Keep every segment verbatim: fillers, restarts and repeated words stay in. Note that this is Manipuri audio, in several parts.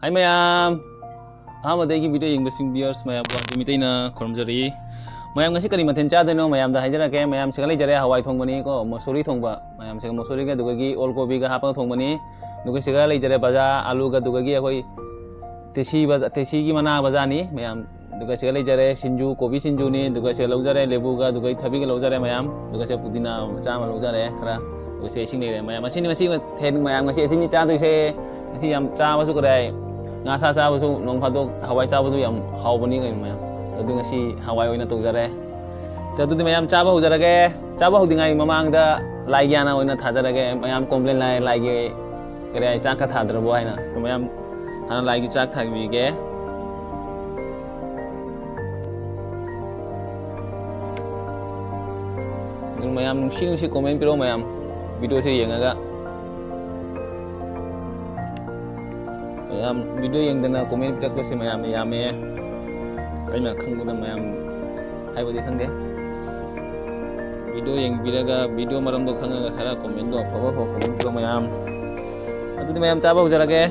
ꯍꯥꯏ ꯃꯌꯥꯝ, ꯑꯍꯥꯟꯕꯗ ꯑꯩꯒꯤ video ꯌꯦꯡꯕꯁꯤꯡ viewers ꯃꯌꯥꯝꯕꯨ ꯍꯥꯏꯗꯤ ꯃꯤꯇꯩꯅ ꯈꯨꯔꯨꯝꯖꯔꯤ꯫ ꯃꯌꯥꯝ ꯉꯁꯤ ꯀꯔꯤ ꯃꯊꯦꯜ ꯆꯥꯗꯣꯏꯅꯣ ꯃꯌꯥꯝꯗ ꯍꯥꯏꯖꯔꯛꯀꯦ꯫ ꯃꯌꯥꯝ ꯁꯤꯒ ꯂꯩꯖꯔꯦ, ꯍꯋꯥꯏ ꯊꯣꯡꯕꯅꯤꯀꯣ, ꯃꯁꯣꯔꯤ ꯊꯣꯡꯕ꯫ ꯃꯌꯥꯝ ꯁꯤꯒ ꯃꯁꯣꯔꯤꯒ ꯑꯗꯨꯒꯒꯤ ꯑꯣꯜ ꯀꯣꯕꯤꯒ ꯍꯥꯞꯄꯒ ꯊꯣꯡꯕꯅꯤ꯫ ꯑꯗꯨꯒ ꯁꯤꯒ ꯂꯩꯖꯔꯦ ꯕꯖꯥ, ꯑꯂꯨꯒ ꯑꯗꯨꯒꯒꯤ ꯑꯩꯈꯣꯏ ꯇꯦꯁꯤ ꯕꯖꯥ-, ꯇꯦꯁꯤꯒꯤ ꯃꯅꯥ ꯕꯖꯥꯅꯤ ꯃꯌꯥꯝ꯫ ꯑꯗꯨꯒ ꯁꯤꯒ ꯂꯩꯖꯔꯦ ꯁꯤꯡꯖꯨ, ꯀꯣꯕꯤ ꯁꯤꯡꯖꯨꯅꯤ꯫ ꯑꯗꯨꯒ ꯁꯤꯒ ꯂꯧꯖꯔꯦ ꯂꯦꯕꯨꯒ, ꯑꯗꯨꯒ ꯊꯕꯤꯒ ꯂꯧꯖꯔꯦ ꯃꯌꯥꯝ꯫ ꯑꯗꯨꯒ ꯁꯤꯒ ꯄꯨꯗꯤꯅꯥ ꯃꯆꯥ ꯑꯃ ꯂꯧꯖꯔꯦ ꯈꯔ꯫ ꯑꯗꯨꯒ ꯁꯤꯒ ꯏꯁꯤꯡ ꯂꯩꯔꯦ ꯃꯌꯥꯝ꯫ ꯑꯁꯤꯅꯤ ꯉꯁꯤ ꯃꯊꯦꯜ ꯃꯌꯥꯝ ꯉꯁꯤ ꯑꯁꯤꯅꯤ ꯆꯥꯗꯣꯏꯁꯦ꯫ ꯉꯁꯤ ꯌꯥꯝ ꯆꯥꯕꯁꯨ ꯀꯗꯥꯏ, ꯉꯥ ꯁꯥ ꯆꯥꯕꯁꯨ ꯅꯣꯡ ꯐꯥꯗꯣꯛ ꯍꯋꯥꯏ ꯆꯥꯕꯁꯨ ꯌꯥꯝ ꯍꯥꯎꯕꯅꯤ ꯀꯩꯅꯣ ꯃꯌꯥꯝ꯫ ꯑꯗꯨ ꯉꯁꯤ ꯍꯋꯥꯏ ꯑꯣꯏꯅ ꯇꯧꯖꯔꯦ꯫ ꯑꯗꯨꯗꯤ ꯃꯌꯥꯝ ꯆꯥꯕ ꯍꯧꯖꯔꯒꯦ꯫ ꯆꯥꯕ ꯍꯧꯗ꯭ꯔꯤꯉꯩ ꯃꯃꯥꯡꯗ ꯂꯥꯏꯒꯤ ꯍꯥꯟꯅ ꯑꯣꯏꯅ ꯊꯥꯖꯔꯒꯦ꯫ ꯃꯌꯥꯝ complain ꯂꯥꯛꯑꯦ, ꯂꯥꯏꯒꯤ ꯀꯔꯤ ꯍꯥꯏ, ꯆꯥꯛꯀ ꯊꯥꯗ꯭ꯔꯕꯣ ꯍꯥꯏꯅ꯫ ꯑꯗꯨ ꯃꯌꯥꯝ ꯍꯥꯟꯅ ꯂꯥꯏꯒꯤ ꯆꯥꯛ ꯊꯥꯕꯤꯒꯦ꯫ ꯑꯗꯨ ꯃꯌꯥꯝ ꯅꯨꯡꯁꯤ ꯅꯨꯡꯁꯤ comment ꯄꯤꯔꯛꯑꯣ ꯃꯌꯥꯝ, video ꯁꯦ ꯌꯦꯡꯉꯒ꯫ ꯃꯌꯥꯝ video ꯌꯦꯡꯗꯅ comment ꯄꯤꯔꯛꯄꯁꯦ ꯃꯌꯥꯝꯅ ꯌꯥꯝꯃꯦ꯫ ꯑꯩꯅ ꯈꯪꯕꯗ ꯃꯌꯥꯝ ꯍꯥꯏꯕꯗꯤ ꯈꯪꯗꯦ꯫ Video ꯌꯦꯡꯕꯤꯔꯒ video ꯃꯔꯝꯗꯣ ꯈꯪꯉꯒ ꯈꯔ comment ꯗꯣ ꯑꯐꯕ ꯑꯐꯕ comment ꯄꯤꯔꯛꯑꯣ ꯃꯌꯥꯝ꯫ ꯑꯗꯨꯗꯤ ꯃꯌꯥꯝ ꯆꯥꯕ ꯍꯧꯖꯔꯒꯦ꯫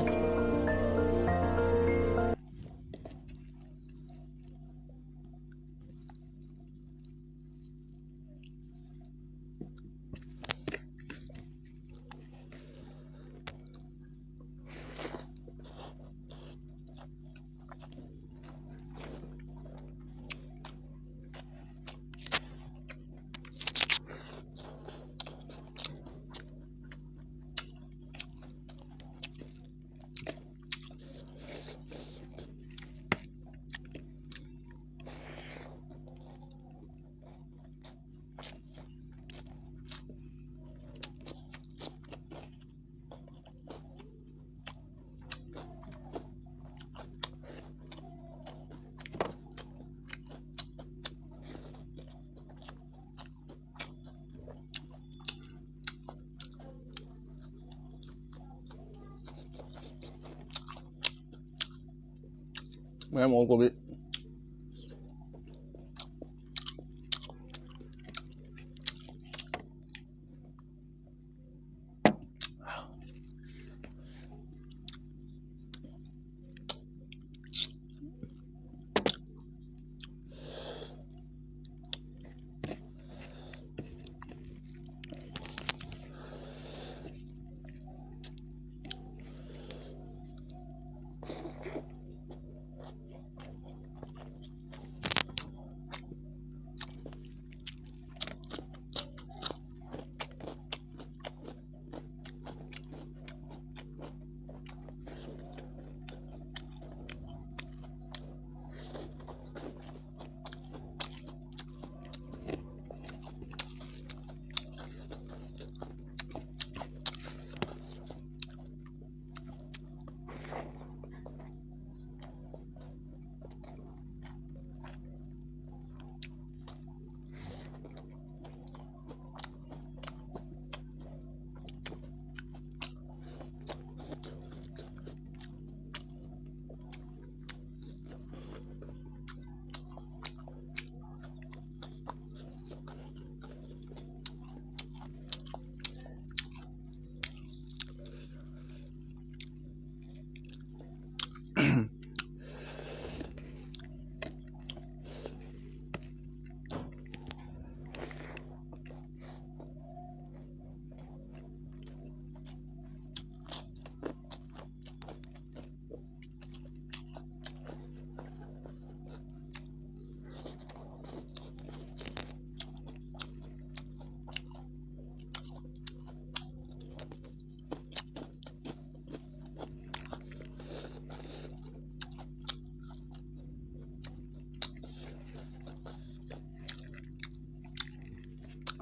ꯃꯌꯥꯝ ꯑꯣꯜ ꯀꯣꯕꯤ꯫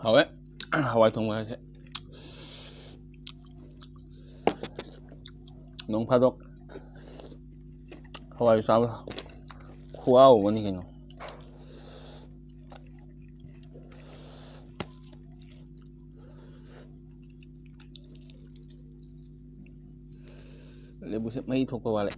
ꯍꯥꯎꯋꯦ꯫ ꯍꯋꯥꯏ ꯊꯣꯡꯕ ꯍꯥꯏꯁꯦ ꯅꯣꯡ ꯐꯥꯗꯣꯛ ꯍꯋꯥꯏ ꯆꯥꯕ ꯈꯨꯍꯥꯎ ꯑꯃꯅꯤ ꯀꯩꯅꯣ꯫ ꯂꯦꯕꯨꯁꯦ ꯃꯍꯤ ꯊꯣꯛꯄ ꯋꯥꯠꯂꯦ꯫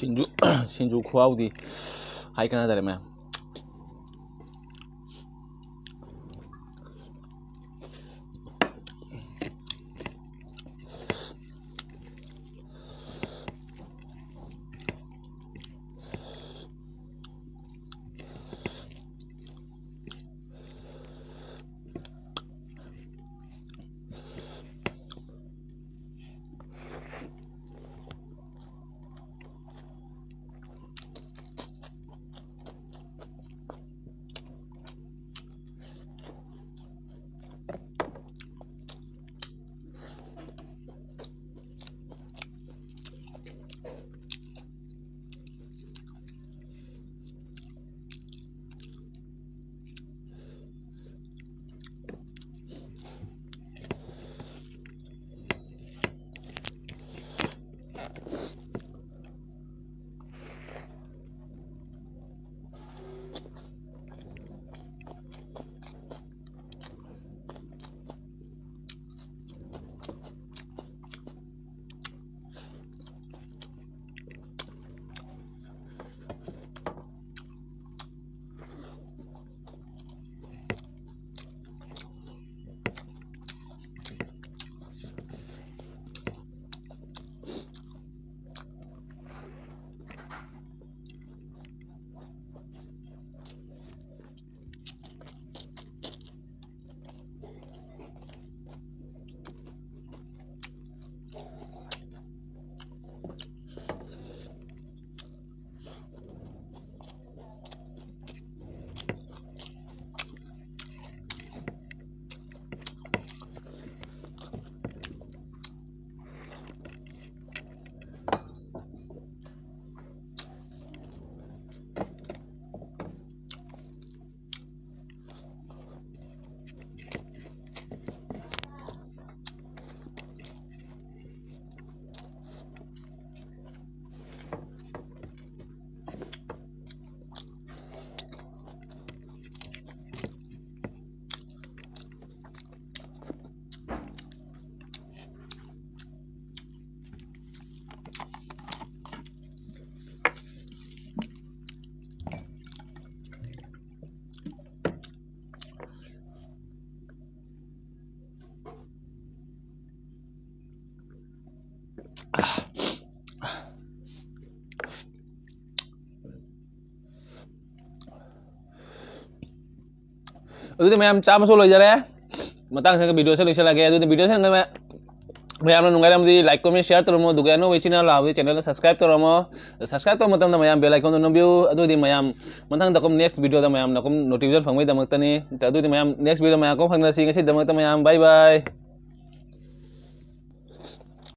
ꯁꯤꯡꯖꯨ, ꯁꯤꯡꯖꯨ ꯈꯨꯍꯥꯎꯗꯤ ꯍꯥꯏ ꯀꯥꯟꯅꯗꯔꯦ ꯃꯌꯥꯝ꯫ ꯑꯗꯨꯗꯤ ꯃꯌꯥꯝ, ꯆꯥꯕꯁꯨ ꯂꯣꯏꯖꯔꯦ꯫ ꯃꯇꯥꯡꯁꯤꯗ ꯚꯤꯗꯤꯑꯣꯁꯦ ꯂꯣꯏꯁꯤꯜꯂꯒꯦ꯫ ꯑꯗꯨꯗꯤ ꯚꯤꯗꯤꯑꯣꯁꯦ ꯃꯌꯥꯝꯅ ꯅꯨꯡꯉꯥꯏꯔꯝꯗꯤ like, comment, share ꯇꯧꯔꯝꯃꯣ꯫ ꯑꯗꯨꯒ ꯑꯅꯧꯕ ꯏꯆꯤꯟ ꯏꯅꯥꯎ ꯂꯥꯛꯑꯕꯗꯤ ꯆꯦꯅꯦꯜꯗ subscribe ꯇꯧꯔꯝꯃꯣ꯫ Subscribe ꯇꯧꯕ ꯃꯇꯝꯗ ꯃꯌꯥꯝ bell icon ꯗꯨ ꯅꯝꯕꯤꯌꯨ꯫ ꯑꯗꯨꯗꯤ ꯃꯌꯥꯝ ꯃꯊꯪꯗ ꯀꯨꯝ next ꯚꯤꯗꯤꯑꯣꯗ ꯃꯌꯥꯝꯅ ꯀꯨꯝ notification ꯐꯪꯕꯒꯤꯗꯃꯛꯇꯅꯤ꯫ ꯑꯗꯨꯗꯤ ꯃꯌꯥꯝ next ꯚꯤꯗꯤꯑꯣꯗ ꯃꯌꯥꯝ ꯀꯨꯝ ꯐꯪꯅꯔꯁꯤ꯫ ꯉꯁꯤꯒꯤꯗꯃꯛꯇ ꯃꯌꯥꯝ bye bye꯫